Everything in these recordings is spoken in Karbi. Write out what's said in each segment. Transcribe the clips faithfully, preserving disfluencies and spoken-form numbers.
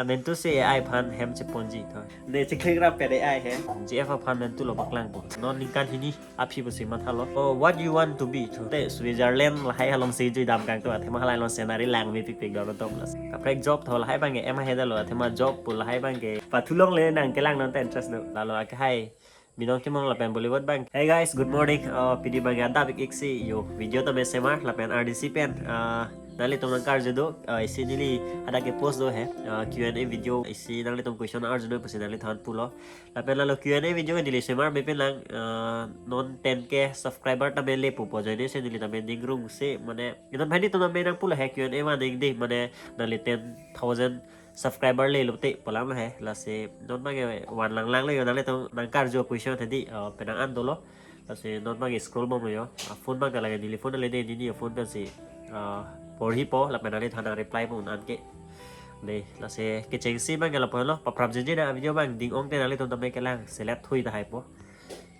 Mentu si A I aphan hem cheponji tho. Ne chekling rap pede A I he. G F aphan mentu lo paklangpo. Non ningkan hini aphi pusi mathalo. Oh, what you want to be? Tho. Te Switzerland lahai along si juidam kangtung, athema halai along scenery langmepikpik do atum las. Kaprek job tho lahai abangke ema heda lo, athema job pu lahai abangke. Pathu longle nang kelang non ta interest do. Lalo akehai binong timong lapen Bollywood abang. Hey guys, good morning. Uh, pini abangke adap ik-ik si yo video tame semar lapen R D C pen. Uh, nanglitum nangkarju do, uh, isi neli hadak ke post do he. Uh, Q and A video isi nanglitum question arju do pusi nangliphan pulo. Lapen lalo Q and A video neli semar bepin lang, uh, non ten K subscriber tame lepo pu ajoine si neli tame ningrung si mane. Itum bhani tum tame nangpulo he Q and A ma ning di mane nangli ten thousand subscriber lelo te pu alam he. Lasi non abangke van lang lang le yo nanglitum nangkarju question hedi, uh, penang an dolo. Lasi non abangke scroll bomlo yo. Ah, phone abangke lake neli phone le de nini phone pensi, ah, porhipo lapen nangliphan nang reply pon anke. De, lasi kechengsi abangke lapu henlo, paprap jinji na video abang ding-ong te nanglitum tame kelang selet thui tahaipo.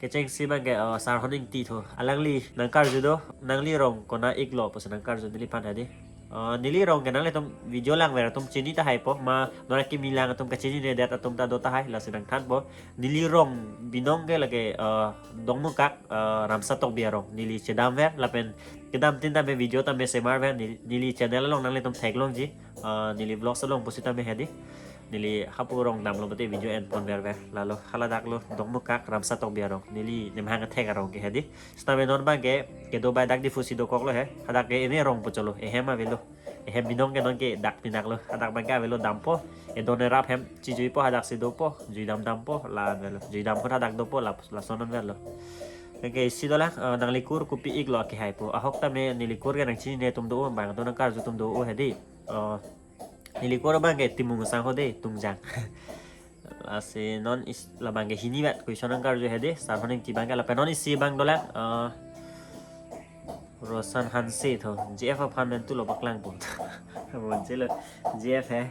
Kechengsi abangke, ah, Sir Honing Ingti tho. Alangli nangkarju do, nangli rong kona iklo pusi nangkarju neliphan hedi. Ah, neli rong ke nanglitum video langver atum chini tahaipo, ma nora kimi lang atum kachininedet atum ta do tahai, lasi nangthanpo. Neli rong binong ke lake, ah, Dongmukak, ah, Ramsa Tokbi arong. Neli chedamver lapen kedamtin tame video tame semarver, neli, neli channel along nanglitum theklongji, ah, neli vlogs along pusitame hedi. Neli hapu rong damlo mate video enponverver. Lalo haladak lo Dongmukak Ramsa Tokbi arong. Neli nemhang athek arong ke hedi. Sitame non abangke kedo bai dak Diphu si dokoklo he. Hadak ke ene rong pu cholo. Ehem avelo. Ehem binong ke non ke dak pinaklo. Hadak abangke avelo dampo. Edon erap hem chijuipo hadak si dopo. Juidam dampo la avelo. Juidam ko hadak dopo la, lason avelo. Anke isi dolang, eh, nanglikur kopi iklo akehaipo. Ahok tame nelikur ke nangchinine atum do abang, to nangkarju atum do hedi. Eh, nelikur abangke Timung Sangho de, Tungjang. Lasi non is labangke hini bat question nangkarju hedi, Sir Honing Ingti abangke lapen non isi abang dolang, eh, Roshan Hanse tho, G F aphan mentu lo paklangpo. Bonchelo, G F he.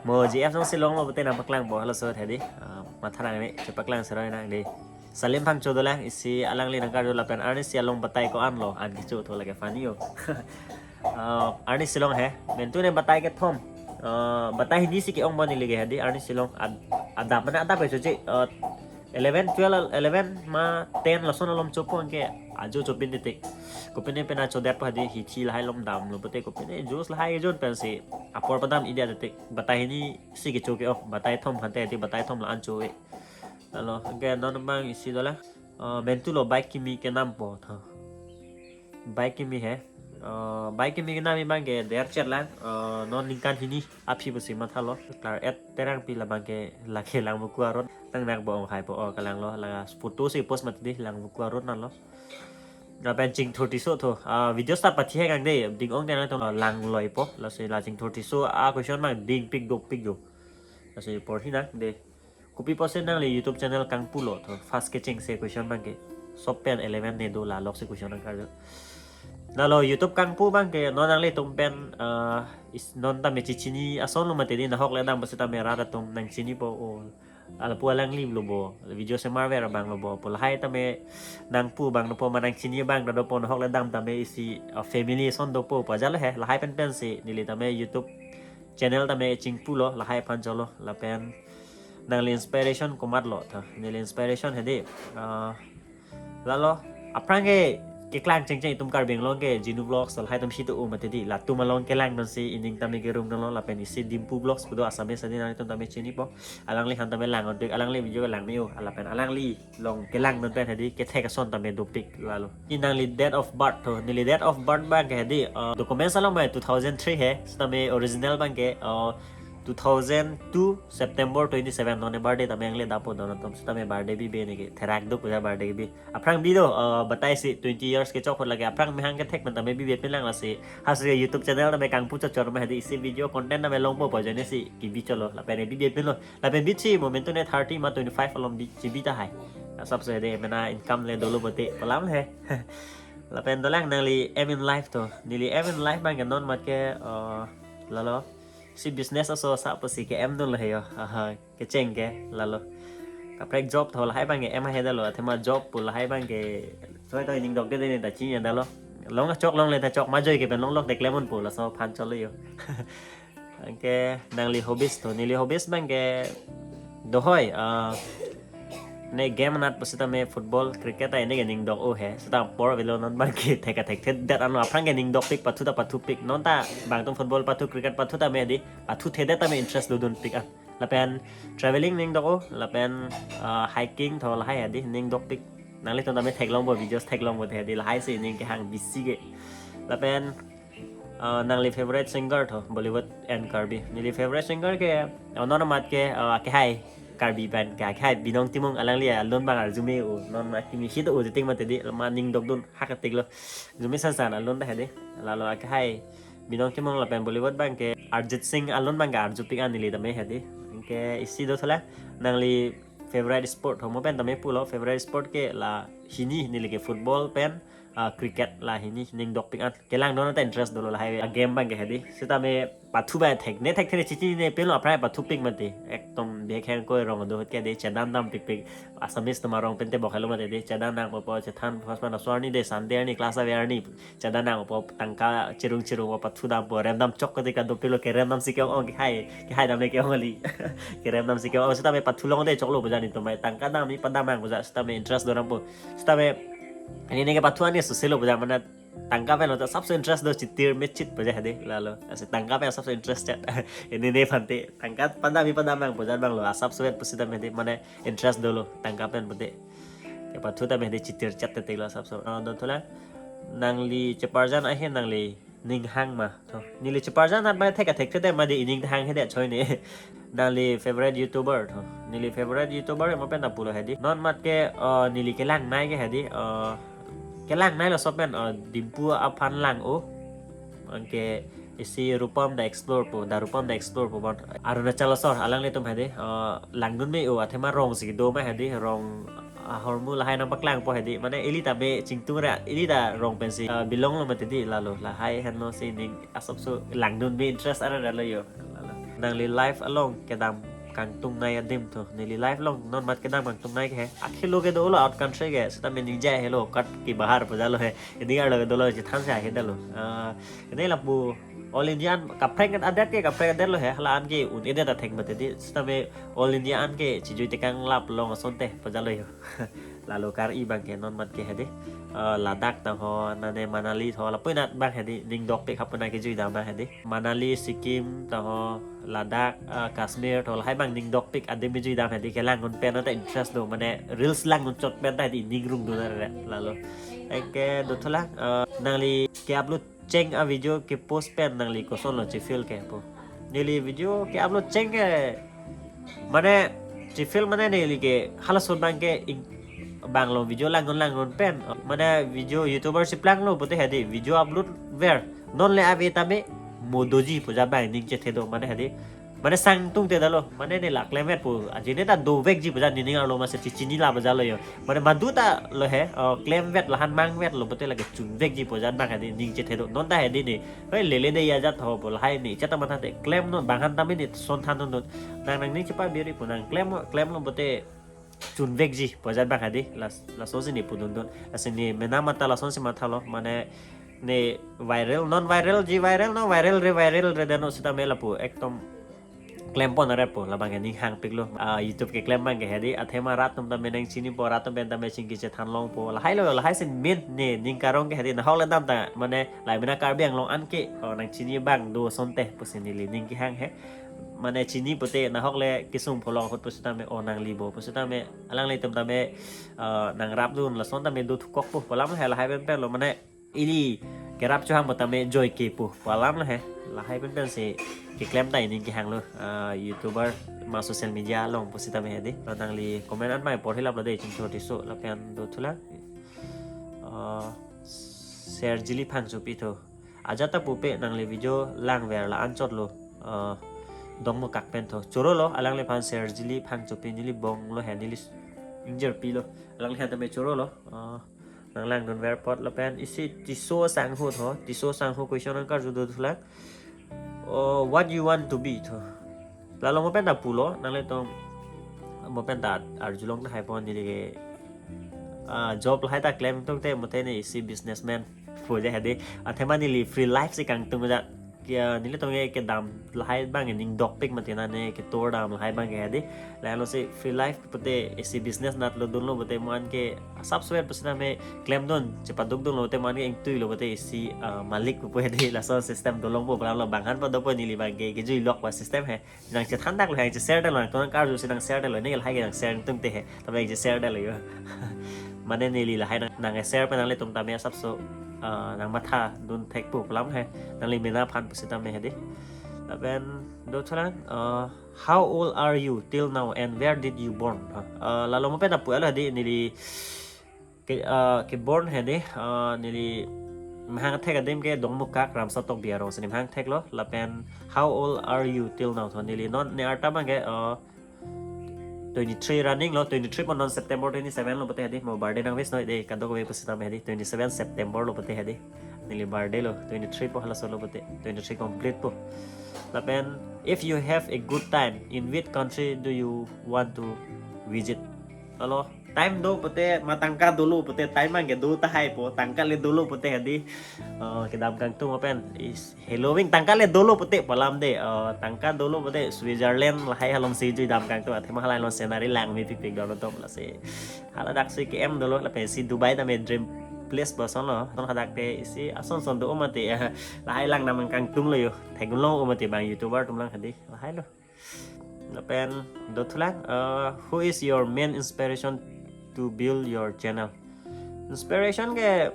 Mo G F jongsi longlo pute nangpaklangpo, halaso hedi. Ah, matha nangne, chepaklang seroi nang de. Salim Phangcho dolang, isi alangli nangkarju lapen arnisi along batai ko-an lo, an kecho tho lake funny yo. Ah, arnisi along he, mentu ne batai kethom. Ah, batai hini si ke-ong bom neli ke hedi, arnisi along ad-, adap mane adap kechoche, ah, eleven, twelve, eleven ma ten lason alom chopo anke ajo chopin titik. Kopine pena chodetpo hedi hithi lahai alom damlo pute kopine juice lahai kejon pensi apor padam idia titik. Batai hini si kecho ke-ong, batai thom hante hedi batai thom la-an cho e. Lalo, anke non abang isi dolang. Eh, mentu lo bike kimi kenampo tho. Bike kimi he. Eh, bike kimi kenam abangke der chet lang. Eh, non ningkan hini aphi pusi mathalo. Klar et Terangpi labangke lake Langvoku aron. Nang nak bo ong hai po o kalanglo. La photo si post mati di Langvoku aron nalo. Lapen Chingthur Tisso tho. Ah, video start pathi he kang de. Ding-ong te nangtum, ah, langloipo. Lasi la Chingthur Tisso a question abang dingpik dopik do. Lasi porhi nang de. Kopi pusi nangli YouTube channel kangpulo tho. First kechengsi question abangke. Sop pen eleven ne do la lok si question nangkarju. Lalo YouTube kangpu abangke non nanglitum pen, eh, is non tame chichini ason lo mati di nahok le dam pusi tame rat atum nangchinipo o. Lapu alangli lo bo. Video semarver abang lo bo. Pu lahai tame nangpu abang dopo ma nangchini abang dopo nahok le dam tame isi, eh, family ason dopo pu ajalo he. Lahai pen pensi neli tame YouTube channel tame chingpulo lahai aphan cholo lapen nangli inspiration komatlo tho. Neli inspiration hedi, ah, lalo aphrang ke keklang chengcheng itum Karbi Anglong ke Jinu Vlogs lahai atum si do-o mati di latum along kelang nonsi ining tame kerung nanglo lapen isi Dimpu Vlogs pu do Assamese hedi nanglitum tame chinipo. Alangliphan tame lang ontik alangli video kelang me-o lapen alangli along kelang non pen hedi kethek ason tame dopik lalo. Nangli date of birth tho, neli date of birth abangke hedi, uh, documents along abang two thousand three he, sitame original abangke, uh, two thousand two September twenty-seven non ne birthday tame angle dapo don atum sitame birthday bibe ne ke therak do puja birthday bi. Aphrang bi do, uh, batai si twenty years kechok hot lake aphrang mehang kethek pen tame bibe pin lang lasi. Hasi YouTube channel tame kangpu chochor ma hedi isi video content tame longpo pu ajoine si kebi cholo lapen bibe pinlo. Lapen bitsi mo mentu ne thirty ma twenty-five alom bi chibi tahai. Asap se de mena income le dolo pute pu alam he. Lapen dolang nangli aim in life tho. Neli aim in life abangke non mat ke, eh, lalo. Si business aso sa pusi ke aim dunlo he yo. Aha, kecheng ke lalo. Kaprek job tho lahai abangke aim ahedalo. Athema job pu lahai abangke. Soi to ining dok de ne ta chini adalo. Long chok longle ta chok ma joi ke pen longlok de klemon pu laso aphan cholo yo. Anke nangli hobbies tho, neli hobbies abangke dohoi, ah, ne game anat pusitame football, cricket ta ene ke ning dok-o he. Seta apor avelo, non abangke thek athekthedet anlo, aphrang ke ning dokpik, pathu ta pathupik. Non ta bang atum football pathu, cricket pathu tame hedi, pathuthedet tame interest dodunpik an. Lapen traveling ning dok-o, lapen, ah, hiking tho lahai hedi ning dokpik. Nanglitum tame theklongpo, videos theklongpo hedi, lahai si ning kehang bisi ke. Lapen, ah, nangli favorite singer tho, Bollywood and Karbi. Neli favorite singer ke, ah, non amat ke, ah, akehai Karbi pen ke, akehai Binong Timung, alangli alun abang arjume-o, non akimi hit-o jeting mati hedi, ma ning dokdun hak atik lo. Arjume sansan alun ta hedi. Lalo akehai Binong Timung lapen Bollywood abangke Arjit Singh alun abangke arjupik an neli tame hedi. Anke isi dothulang, nangli favorite sport tho, mo pen tame pulo, favorite sport ke la hini, neli ke football pen, ah, cricket, la hini ning dokpik an. Kelangdun ta interest dolo lahai a-game abangke hedi. Sitame pathu abang thek, ne thekthe ne chichinine pilo, aphrang pathupik mati. Ekdom bihek hengkoi arong do ahut ke hedi, chedan dampikpik. Assamese atum arong pen tebok helo mati hedi, chedan nangpo, chethan, first man aswar ni de, Sunday arni, class aver arni, chedan nangpo, tangka chirung chirung po, pathu dampo, rem dam chok kati kadopiklo, kerem dam si ke-ong, kehai, kehai dam le ke-ong kali. Kerem dam si ke-ong, sitame pathu longde choklo pu jani atum mai, tangka dam ni padam nang pu ja, sitame interest do nangpo. Sitame, anini ke pathu ani suselo pu ja, mane tangka pen lo ta sabse interest do, chitir mechit pu ja hedi, lalo. Lasi tangka pen sabse interest chet. Anini aphan te, tangka padam ni padam nang pu ja abang lo, asap suet pusitame hedi, mane interest dolo, tangka pen pute. Kepathu tame hedi chitir chet te lo asap so. Ah, dothulang, nangli cheparjan ahin nangli ning hang ma tho. Neli cheparjan anat mai thek athekthedet mati, ining hang hedi choi ne. Nangli favorite YouTuber tho. Neli favorite YouTuber mo pen ta pulo hedi. Non amat ke, ah, neli kelangnei ke hedi, ah, kelangnei laso pen, ah, Dimpu aphan lang-o. Anke isi Rupam Da Explore po, Da Rupam Da Explore po bon. Arunachal asor, alanglitum hedi, ah, langdun me-o, athema rong si do ma hedi, rong ahormu lahai nangpaklangpo hedi. Mane ili ta me chingtung ra, ili ta rong pensi, ah, belong lo mati hedi, lalo. Lahai henlo si ning asap so langdun me interest ara ra lo jo. Lalo. Nangli life along kedam kangtungnei adim tho. Neli life along non amat kedam kangtungnei ke he. Akhilo ke dolo out country ke, sitame ning jai helo, kat ke bahar pu ja lo he. Ini arlo ke dolo chethan si ahedetlo. Ah, ini lapu All India an kaprek adet ke, kaprek adet lo he, hala an ke un-edet atheng mati hedi, sitame All India an ke chijui tekang lap long asonte pu ja lo jo. Lalo kar-i abangke non amat ke hedi, eh, Ladakh ta ho, nane Manali tho, lapu anat abang hedi, ning dokpik hapu na kejui dam abang hedi. Manali, Sikkim ta ho, Ladakh, eh, Kashmir tho, lahai abang ning dokpik adim kejui dam hedi, kelangdun pen ta interest do, mane reels langdun chot pen ta hedi ning rungdun ara lalo. Anke dothulang, eh, nangli ke-upload cheng a-video ke-post pen nangli kosonlo chefeel ke po. Neli video ke-upload cheng ke, mane chefeel mane neli ke halaso abangke ing bang lo video langdun langdun pen. Mane video YouTuber si planglo pute hedi video upload ver. Non le ave tame mo doji pu ja abang ning chethe do mane hedi. Mane sang tungte detlo, mane ne la klemvet pu, ajine ta dovekji pu ja nening arlo masi chechini la pu ja lo jo. Mane madu ta lo he, oh, klemvet lahan mangvet lo pute lake chunvekji pu ja abang hedi ning chethe do. Non ta hedi ne, hoi lele de ya jat ho pu lahai ne, cheta matha te klem non, bang han tame ne son than non non. Nang nangning chepa biri pu nang klem, klem lo pute chunvekji pu ja abang hedi, las, laso si ne pudun dun. Lasi ne mena mata lason si mathalo, mane ne viral, non viral ji viral, non viral re viral re dano sitame lapu ekdom klempon aret po, labang ke ning hangpiklo. Ah, YouTube keklem abangke hedi, athema rat atum tame nangchinipo, rat atum pen tame chingki chethan longpo. Lahai lo, lahai si main ne ning karong ke hedi, nahok le dam ta, mane lahai mena Karbi Anglong an ke, oh, nangchini abang do asonte pusi neli ning kehang he. Mane chini pute nahok le kesung pholong ahut pusitame, oh, nangli bo pusitame, alanglitum tame, eh, nangrapdun lason tame do thukokpo pu alam he, lahai pen pen lo, mane ili kerap chohang pu tame joike pu pu alam lo he. Lahai pen pen si keklem ta ining kehanglo, eh, YouTuber ma social media along pusitame hedi. Lo nangli comment an mai porhi lap lo de, Chingthur Tisso lapen dothulang, eh, Serjili Phangchopi tho. Ajat ta pupe nangli video langver la anchot lo, eh, Dongmukak pen tho. Choro lo, alangliphan Serjili Phangchopi, neli bong lo he, neli ingjirpi lo. Alangli han tame choro lo, eh, nang langdunver apot lapen isi Tisso Sangho tho, Tisso Sangho question an karju dothulang. Oh, what you want to be tho. Lalo mo pen ta pulo, nanglitum mo pen ta arjulong tahai pon neli ke, ah, job lahai ta klem tungte mate ne isi businessman pu ja hedi. Athema neli free life si kangtung ja. ke, ah, nelitum ke kedam lahai abang ke ning dokpik mati, nane ketur dam lahai abang ke hedi. Lahenlo si free life pute isi business natlo dunlo pute mo-an ke asap sweat pusitame klemdun chepadukdunlo pute mo-an ke ingtuilo pute isi, ah, malik pupo hedi, lason system dolongpo pulo, bang aphan padopo neli abang ke, kejui lok ba system he. Nang chethan daklo he, nang che-share detlo, nangtum nangkarjusi nang share detlo, neli lahai ke nang share tum te he, tapi nang che-share detlo yo. Mane neli lahai nang, nang share pen nanglitum tame asapso, ah, nang mathadun thekpo pu alam he, nangli mena aphan pusitame hedi. Lapen dothulang, ah, how old are you till now and where did you born? Ah, ah, lalo mo pen apu alo hedi, neli ke, ah, ke born hedi, ah, neli mahang thek adim ke Dongmukak Ramsa Tokbi arong si neli mahang theklo. Lapen how old are you till now? Tho neli non ne arta abang ke, ah, twenty-three running lo, twenty-three po, non September twenty-seven lo pute hedi, mo birthday nang wish noi de, kadokave pusitame hedi, twenty-seven September lo pute hedi. Neli birthday lo, twenty-three po, halaso lo pute, twenty-three complete po. Lapen if you have a good time, in which country do you want to visit? Alo, time do pute, ma tangka dolo pute, time abang ke do tahai po, tangka le dolo pute hedi, eh, kedam kangtung apen is Halloween, tangka le dolo pute pu alam de, eh, tangka dolo pute Switzerland lahai along si jui dam kangtung, athema halahai along scenery langmepikpik dolo tom lasi. Haladak si ke-em dolo, lapen si Dubai tame dream place bosonlo, ton hadak te isi ason son do mati, eh, lahai lang dam kangtunglo yo, theklong mati bang YouTuber atum lang hedi, lahailo. Lapen dothulang, eh, who is your main inspiration to build your channel? Inspiration ke,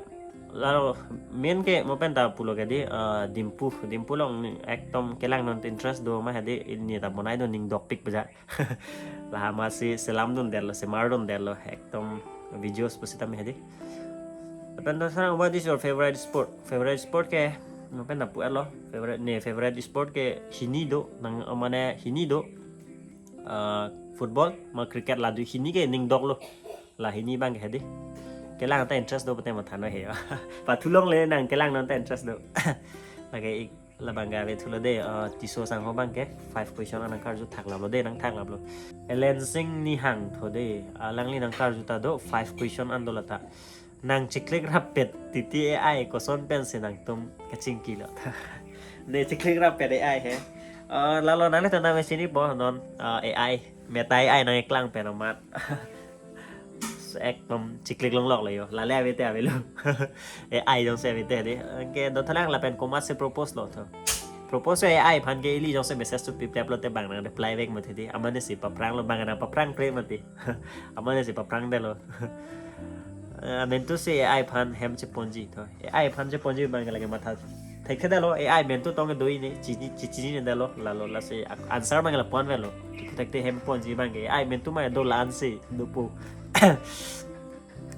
lalo main ke mo pen ta pulo ke di, eh, Dimpu, Dimpu along ni ekdom kelang non interest do ma hedi, neta bonai do ning dokpik baja. Laha masi selamdun detlo, semardun detlo, ekdom videos pusitame hedi. Lapen dothulang, what is your favorite sport? Favorite sport ke, mo pen ta pu alo, favorite ne, favorite sport ke hini do, nang, mane hini do, ah, football ma cricket, la dui hini ke ning doklo. La hini abang ke hedi. Kelang ta interest do pute matha noi he. Pathu longle nang, kelang non ta interest do. Lake ik, labang ke ave thulo de, ah, Tisso sangho abang ke five question an nangkarju, thaklaplo de, nang thaklaplo. Ellen Sing Nihang tho de, alangli nangkarju ta do, five question an do lata. Nang chiklik rapet titi A I koson pensi nangtum kachingkilo? Ne chiklik rapet A I he. Eh, lalo nanglitum tame chinipo non, eh, A I, Meta A I nangkeklang pen amat. Ekdom chiklik longloklo yo. Lale ave te avelo. A I jongsi ave te hedi. Anke dothulang, lapen komatsi propose lo tho? Propose A I aphan ke ili jongsi message tu pipleplo te bang nang reply back mati hedi. Amatsi papranglo, bang nang paprangkre mati. Amatsi paprang detlo. Eh, mentu si A I aphan hem cheponji tho. A I aphan cheponji abang ke lake matha thekthedetlo. A I mentu tong ke doi ne, chini, chi-, chinine detlo, lalo lasi ak-, answer abang ke la pon avelo. Thekte hem ponji abang ke A I mentu ma do, la-an si dopo.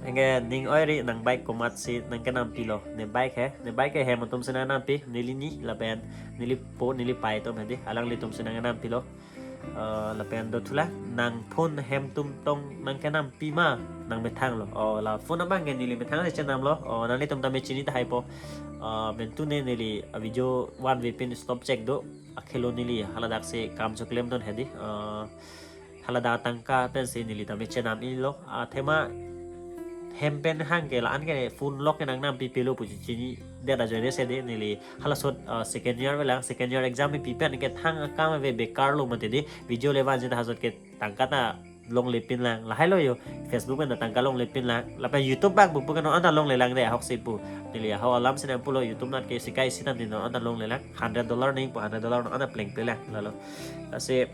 Anke ning oiri, nang bike komatsi nangkenampilo? Ne bike he, ne bike ke hem atum si nangnampi, neli ni, lapen neli po, neli pai atum hedi, alanglitum si nangkenampilo. Eh, lapen dothulang, nang phone hem atum tong nangkenampi ma, nang methanglo? O, la phone abang ke neli methang si chenamlo. O, nanglitum tame chini tahai po. Eh, mentu ne neli, eh, video one ve pin stop check do. Akhelo neli haladak si kam choklemdun hedi. Eh, haladak tangka pensi neli tame chenam-ilo. Athema hem pen hang ke la-an ke phone lok ke nangnampipelo pusi chinidet ajoine si hedi, neli halasot, ah, second year avelang, second year exam pipe an ke thang akam ave, bekarlo mati hedi, video le vanji ta hasot ke tangka ta longlepinlang, lahailo yo, Facebook pen ta tangka longlepinlang, lapen YouTube abang pupu ke non anta longlelang de, ahok si pu. Neli ahok alam si nangpulo, YouTube nat ke sikai si nang di non anta longlelang, hundred dollar ning pu, hundred dollar non anta plengplelang, lalo. Lasi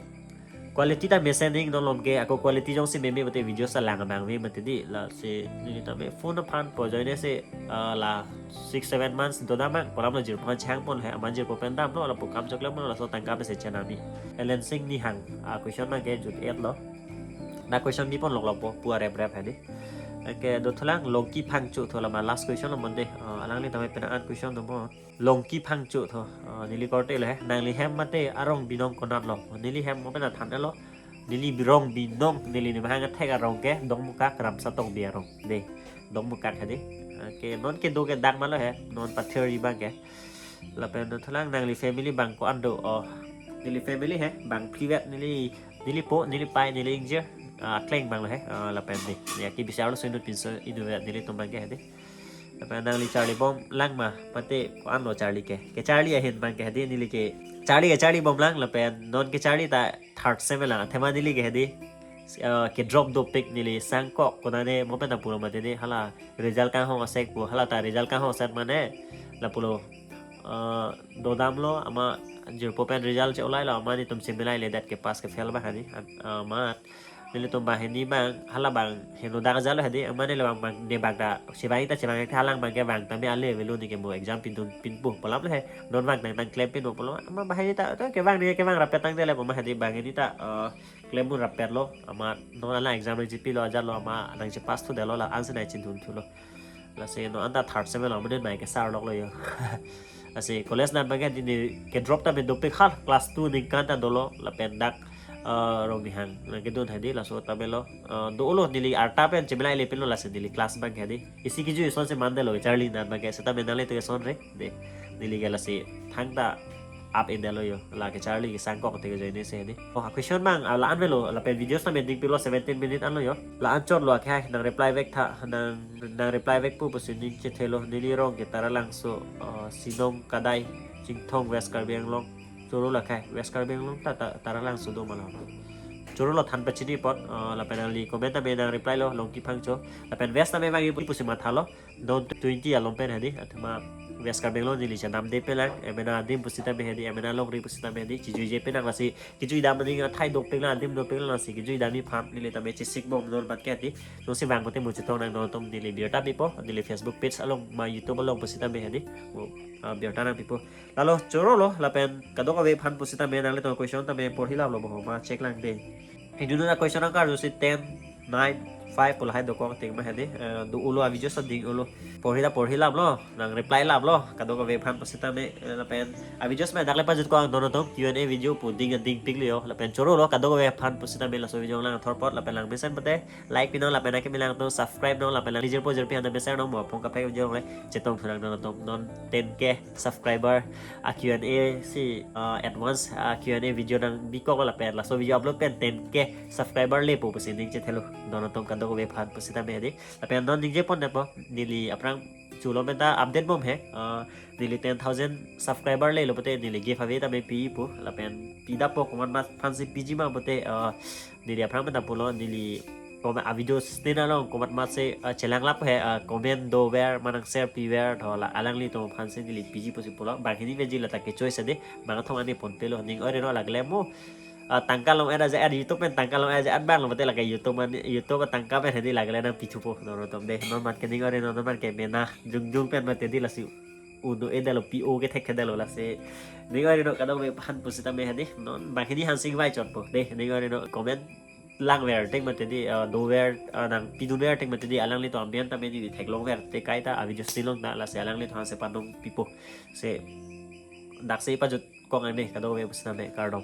quality ta mesen ning non lom ke, ako quality jongsi meme mati video sa lang abang me mati hedi, lasi neli tame phone aphan pu ajoine si, ah, la six seven months dodam abang, pu alamlo, jirpo aphan chehangpon he, amat jirpo pen damlo, lapu kam choklemlo, laso tangka pensi chenam-i. Ellen Sing Nihang, ah, question abang ke jut etlo. Na question biponloklo po, pu areprep hedi. Anke dothulang, Longki Phangcho tho, lama last question lo mon de. Ah, alangli tame penang an question do mo. Longki Phangcho tho, ah, neli korte lo he. Nangli hem mate arong binong konatlo? Neli hem mo pen ta than-etlo. Neli birong binong, neli ne mahang thek arong ke Dongmukak Ramsa Tokbi arong. De, Dongmukak hedi. Anke non kedo ke dak malo he, non pathir abang ke. Lapen dothulang, nangli family bang ko-an do? O, neli family he, bang phli vet, neli, neli po, neli pai, neli ingjir, ah, akleng abanglo he, ah, lapen ne, ne aki bisar lo, sundut pinso inutvet nelitum abang ke hedi. Lapen nangli charli bom lang ma, mate ko-an lo charli ke? Kecharli ahin abang ke hedi, neli ke charli, kecharli bom lang, lapen non kecharli ta third sem lang, athema neli ke hedi, eh, ke drop dopik, neli sangkok konane mo pen ta pulo mate di, hala result kanghong asek pu, hala ta result kanghong asek mane lapulo, eh, dodamlo, amat jirpo pen result che-olailo, amat netum chemilaile, det ke pass ke fail abang hedi, an-, amat nelitum banghini abang, hala abang henodak ajatlo hedi, amat neli abang, abang ne abang ta chevang ta chevang, halang abang ke vang tame ale avelo, ne ke mo exam pidun pinpo pu alam le he, non vang tangtang klem pinpo pu alam, amat banghini ta, to kevang ne kevang rapet tangte le pu amat hedi, banghini ta, eh, klem un rapetlo, amat non hala exam nangchepilo ajatlo, amat nangchepass thudetlo, la-an si nangchedun thulo. Lasi non anta third sem lo, amat ne mai ke sar loklo yo. Lasi college nang abang ke hedi, ne ke drop tame dopik, hal class two ningkan ta dolo, lapen dak, eh, Rongnihang nangkedun hedi, laso tame lo, eh, dolo, neli arta pen chemilaile pinlo, lasi neli class abang ke hedi isi kejui ason si mandetlo, charli nang abang ke, setame nanglitum ke ason re de, neli ke lasi thangta up in delo yo, la kecharli kesangkok te kejoine si hedi. Oh, question abang, ah, la-an avelo, lapen videos tame dingpiklo, seventeen minute anlo yo. La-an chotlo akhai, nang reply vek tha, nang, nang reply vekpo pusi ning chethelo, neli rong ke Taralangso, uh, Sinong Kadai, Chinthong, West Karbi Anglong. Choro lo akhai, West Karbi Anglong ta, ta, Taralangso do ma lo. Choro lo, than pachini apot, uh, lapen nangli comment tame nang reply lo, Longki Phangcho. Lapen West tame vangji pusi mathalo. Non twenty along pen hedi, athema West Karbi Anglong neli chenamde pelang, emena adim pusitame hedi, emena longri pusitame hedi, chijuije penang, lasi kejui dam aning athai dopik lang, adim dopik lang, lasi kejui damji aphan neli tame chesik bom non abang ke hedi. Jongsi vang pote mo chetong nang, non atum neli birta pipo, neli Facebook page along ma YouTube along pusitame hedi, mo, ah, birta nangpipo. Lalo choro lo, lapen kadokave aphan pusitame nanglitum question tame porhi laplo bo ma, check lang de. Hidun na question angkar josi ten, nine, five pu lahai dokok athema hedi, eh, dolo, a-videos ta dinglo. Porhi ta porhi laplo, nang reply laplo, kadokave aphan pusitame, eh, lapen a-videos ma dak le pajutkok, non atum Q and A video pu ding dingpiklo yo, lapen choro lo, kadokave aphan pusitame laso video langthor apot, lapen langmesen pote like pinang, lapen akimi along atum subscribe nang, lapen nangli jirpo jirpi aphan tame share nang, mo apong kaprek video le chetong thunang, non atum non ten K subscriber a-Q and A si, uh, advance a-Q and A video nangbikok, lapen laso video upload pen ten K subscriber lepo pusi ning chethelo, non atum kadokave aphan pusitame hedi. Lapen non ningje pon depo, neli aphrang chulo pen ta update bom he, uh, neli ten thousand subscriber lelo pote neli giveaway tame pipo, lapen pidappo, komat amat aphan si piji ma pote, uh, neli aphrang pen ta pulo, neli komat a-videos tina long, komat amat si, uh, chelang lap he, uh, comment dover, manang share piver, to la alanglitum aphan si neli piji pusi pulo, banghini veji la ta ke choice de, bang athong ani ponpelo, ning oi reno, lagle mo, ah, tangka long-et aja-et, YouTube pen tangka long-et aja-et abang lo mate, lake YouTube man, YouTube tangka pen hedi, lagle nangpithupo, non atum de, non amat ke ning oi reno, non amat ke mena jongjong pen mate di, lasi unu-edetlo, P O kethekthedetlo, lasi ning oi reno kadokave aphan pusitame hedi, non banghini aphan si vaichotpo de, ning oi reno comment langver thek mate di, ah, dover, ah, nangpidunver thek mate di, alanglitum amen tame neli theklongver te kaita a-videos nilong ta, lasi alanglitum aphan si padong pipo. Si daksi pajutkok nang de, kadokave pusitame, kardom.